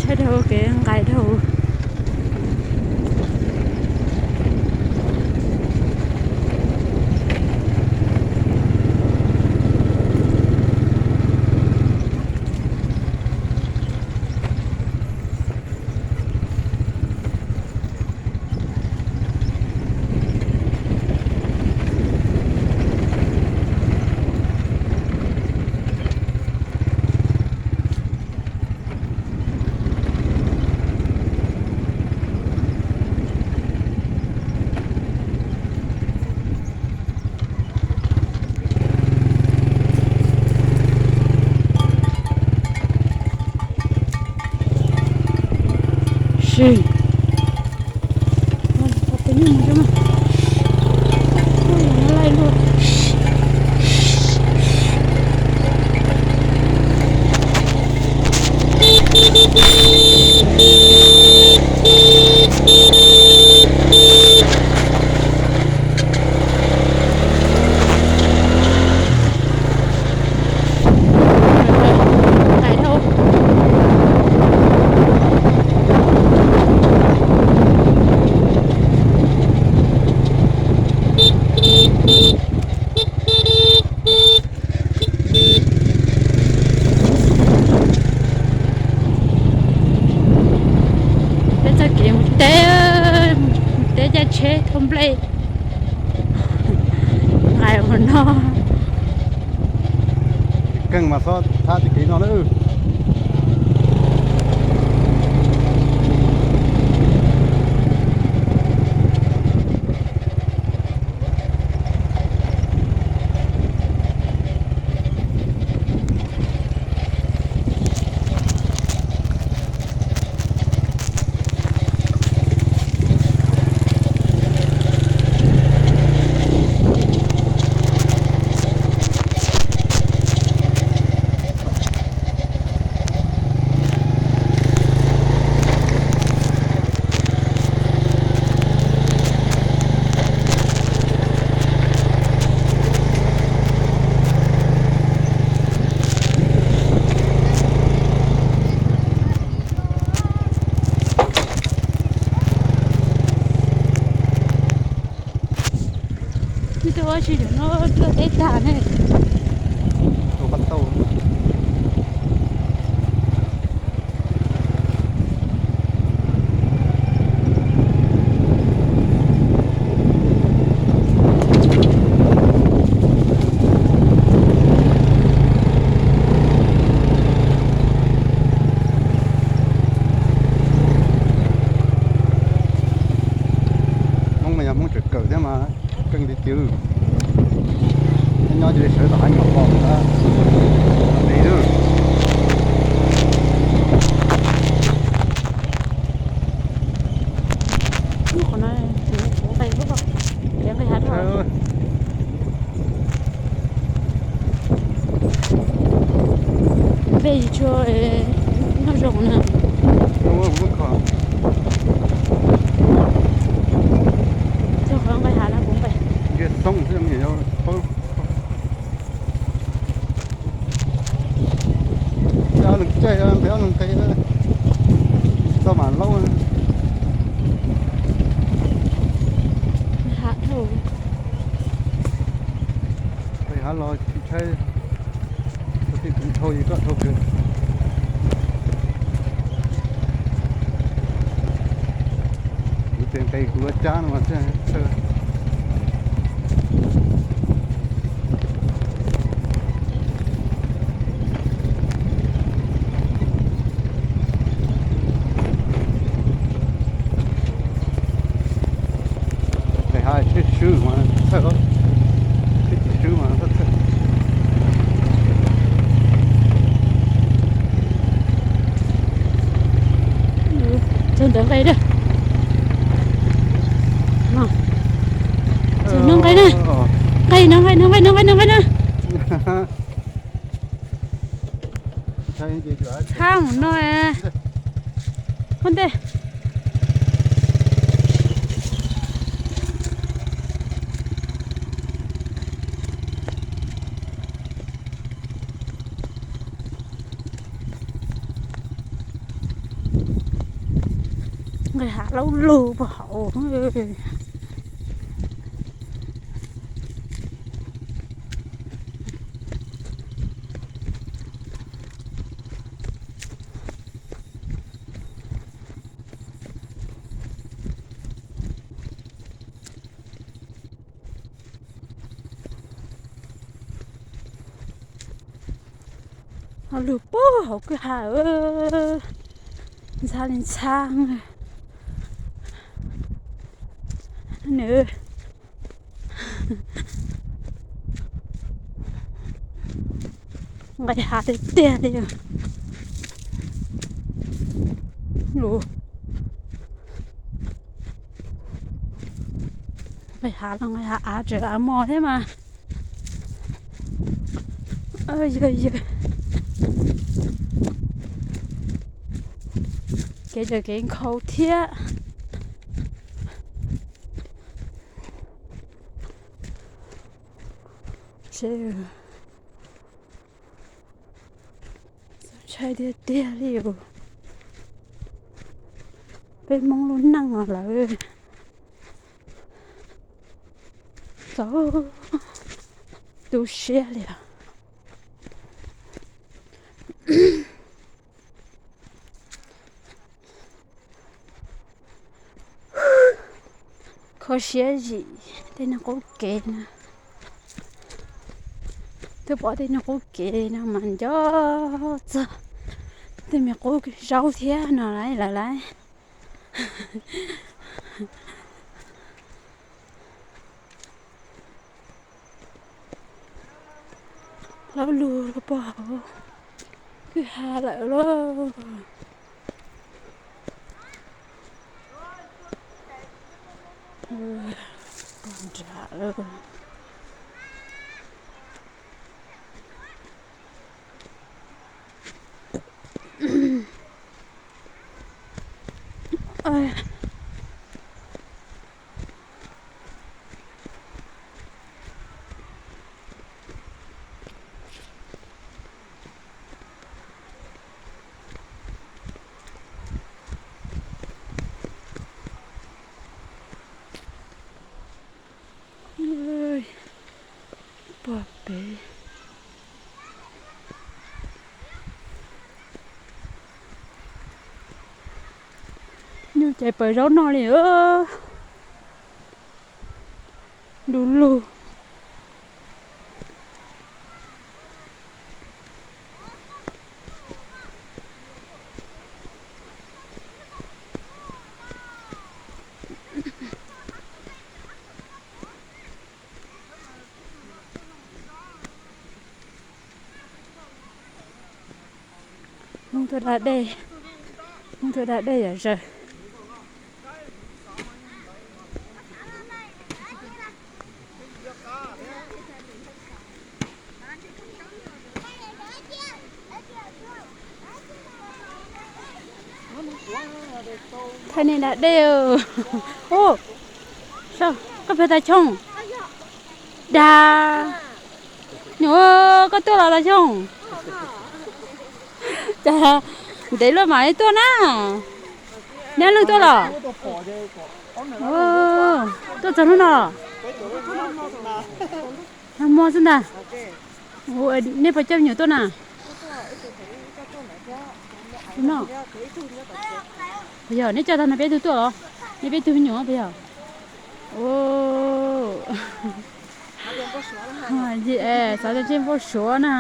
Tshaib dhau kev nqaim dhau. Sim. Peb mus mus no laij luaj. Peb txoj kev mus teb, mus teb caij tsheb thauj nplej. Nqaim ua no. Keej mas xob thab txoj kev no na. Neb tuaj ua tsi no, tuaj teb tag ne. Hmoob mas yog Hmoob tseem kawm thiab mas keej tiag tiag. Nyob nyob cia li sawv tom qab nyuam qos, me lawm. Nqis hav dhau. Peb tsis tshua noj zoo na. Txog qhov nqis hav no kuv nqis. Ob leeg caij, peb ob leeg nqis, txoj mas laub. Hav dhau. Nqis hav los tsis tshaib, txog tij kuv dhau, yus koj dhau kawg. Kuv ces nqis kuv ua cab no mas thiaj txhawj. Nqis hav tsheb swb mas txhawj, tsheb tsis swb mas txhawj. Txog ntawd nqis na. Txog no nqis na. Nqis no, nqis no, nqis no, nqis no, nqis no. Txhab mus no. Ua ntej. Nqis hav laub lug puag hauv. Ho lug puag hauv kwj ha, ntxhab li ntxhab. Nws nqis hav tiag tiag li. Lug nqis hav los nqis hav av, tseem av mos thiab mas. Yawg yawg, kev tseem kev nkhaus thiab. Ntshai tiag tiag li os. Peb Hmoob lub neej os lawv txaus tu siab li os. Kho siab zim tej niag qub kev na. Twb pom tej niag qub kev no mas nco txog tej me qub zaub thiab no lawm lawm. Laub lug los puag hauv kwj ha lawm lauj. Puag nram lawm. Puag pem. Nyuj cais pawg zaub noj li. Du lug. Hmoob tuaj da dej, Hmoob tuaj da dej yom zaws. Thaij nej da dej. Ub, koj pem Tag Choo. Dag, koj tuaj los Tag Choo? Cas ntev luaj mam li tuaj na. Neb leej tuaj los? Tuaj txog hnub no. Nag hmo xwb ntag. Nej puas coj me nyuam tuaj na? Yog neb coj tag no peb tug tuaj los? Nej peb tug me nyuam puas yog? Xav tias ntsej npau suav na.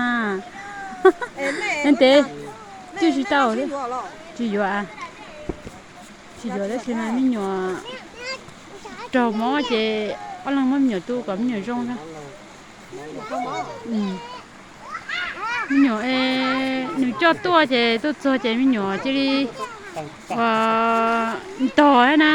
Ntev twb tsis tau, tsis yuav. Tsis yuav tab sis mas me nyuam raug mob ces ob leeg muab me nyuam tu kom me nyuam zoo na. Me nyuam, nws coj tuaj ces tuaj txog ces me nyuam cia li ua ntog na.